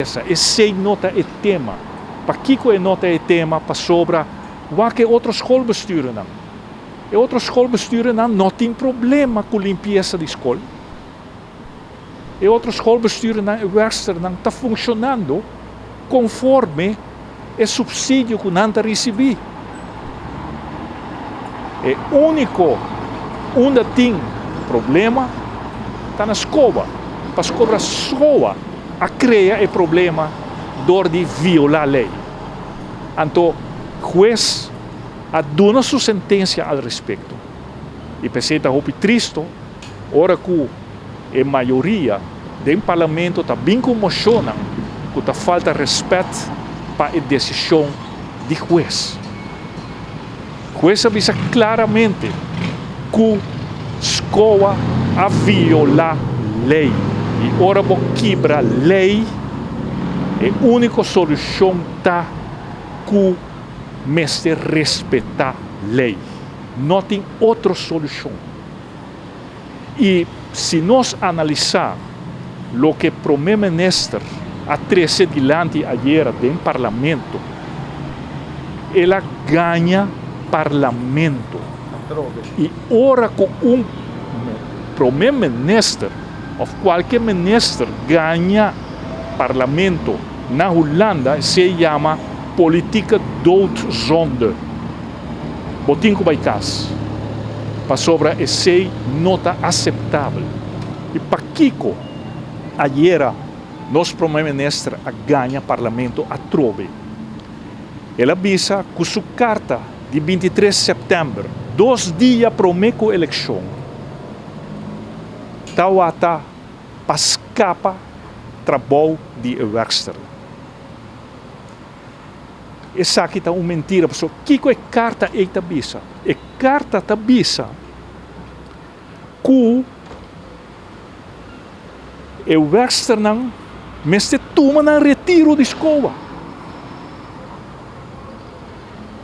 Esei no ta e tema. Pakiko e no ta e tema? Pasobra wak e otro schoolbesturennan. E otro schoolbesturennan no tin problema ku limpiesa di skol. E otro schoolbesturennan, e werksternan ta funshonando konforme e supsidio ku nan ta risibí. E úniko unda tin problema ta na Skoba, pasobra Skoba a krea e problema dor di violá lei. Anto hues a duna su sentensia al respekto. I p'esei ta hopi tristo ora ku e mayoria den parlamento ta bin ku moshonnan ku ta falta rèspèt pa e desishon di hues. Hues a bisa klaramente ku SCOA a violá lei i ora bo kibra lei e úniko solushon ta ku mester respetá lei. No tin otro solushon. I si nos analisá loke Prome Minister a trese dilanti ayera den Parlamento, el a gaña Parlamento. I ora ku un Prome Minister òf kualke minister gaña Parlamento na Hulanda, esei yama politieke doodzonde. Bo tin ku bai kas, pasobra esei no ta aseptabel. I pakiko ayera nos Prome Minister a gaña Parlamento atrobe? El a bisa ku su karta di 23 sèptèmber, dos dia promé ku elekshon, tawata pa skapa trabou di e wèrksternan. Esaki ta un mentira, pasobra kiko e karta ei ta bisa? E karta ta bisa ku e wèrksternan mester tuma nan retiro di skola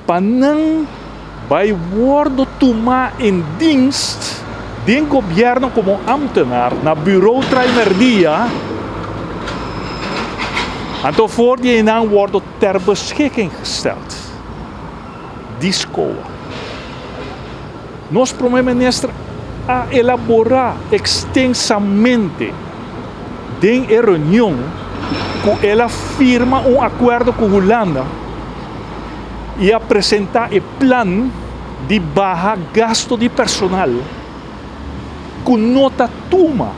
pa nan bai wòrdu tumá en dienst den gobièrnu komo ámtenar na Bureau Traimerdia, anto for di einan wòrdu ter beschikking gesteld di SCOA. Nos Prome Minister a elaborá ekstensamente den e reunion ku el a firma un akuerdo ku Hulanda i a presentá e plan di baha gasto di personal ku no ta tuma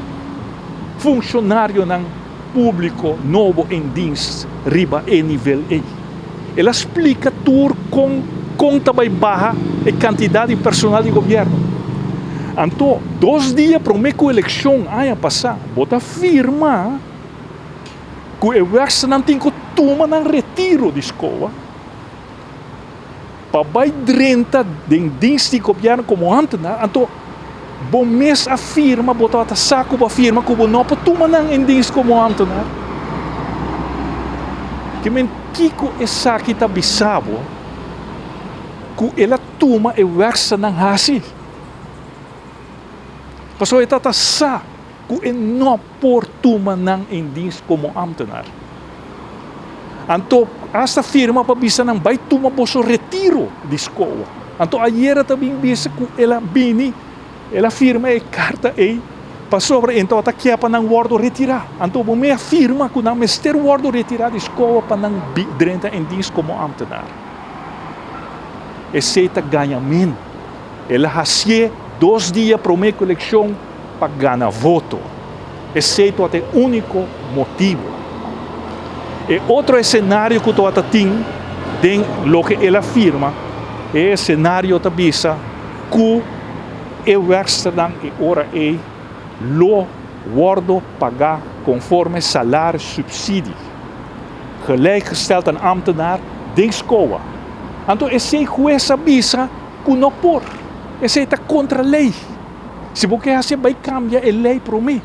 funshonarionan públiko nobo en dienst riba e nivel ei. El a splika tur kon kon ta bai baha e kantidat di personal di gobièrnu. Anto, dos dia promé ku elekshon aña pasá, bo ta firma ku e wèrksternan tin ku tuma nan retiro di skola pa bai drenta den dienst di gobièrnu komo ámtenar. Anto, bo mes a firma, bo tabata sa ku bo a firma ku bo no por tuma nan en dienst komo ámtenar. Ke men kiko esaki ta bisa bo ku el a tuma e wèrksternan hasi? Pasobra e tabata sa ku e no por tuma nan en dienst komo ámtenar. Anto asta firma pa bisa nan bai tuma boso retiro di skola. Anto ayera ta bin bisa ku el a bini, el a firma e karta ei pasobra e tabata kia pa nan wòrdu retirá. Anto bo mei a firma ku nan mester wòrdu retirá di skola pa nan drenta en dienst komo ámtenar. Esei ta gañamentu. El a hasié dos dia promé ku elekshon pa gana voto. Esei tabata e úniko motibu. E otro esenario ku tabata tin den loke el a firma, e esenario ta bisa ku e wèrksternan e ora ei lo wòrdu pagá konforme salaris-supsidie, gelijkgesteld aan ambtenaar, den SCOA. Anto esei hues a bisa ku no por, esei ta kontra lei. Si bo ke hasi bai kambia e lei promé.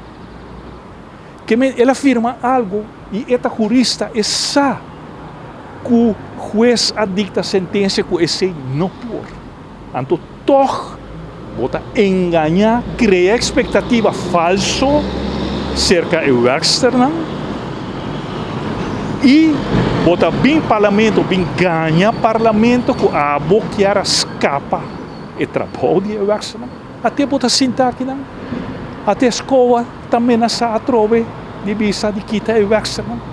Ke men el a firma algu i e ta hurista e sa ku hues a dikta sentensia ku esei no por. Anto tòg bo ta engañá, krea ekspektativa falso serka e wèrksternan. I bo ta bin parlamento, bin gaña parlamento ku abo kier a skapa e trabou di e wèksternan. Ate bo ta sinta akinan. Ate SCOA ta menasá atrobe di bisa di kita e wèksternan.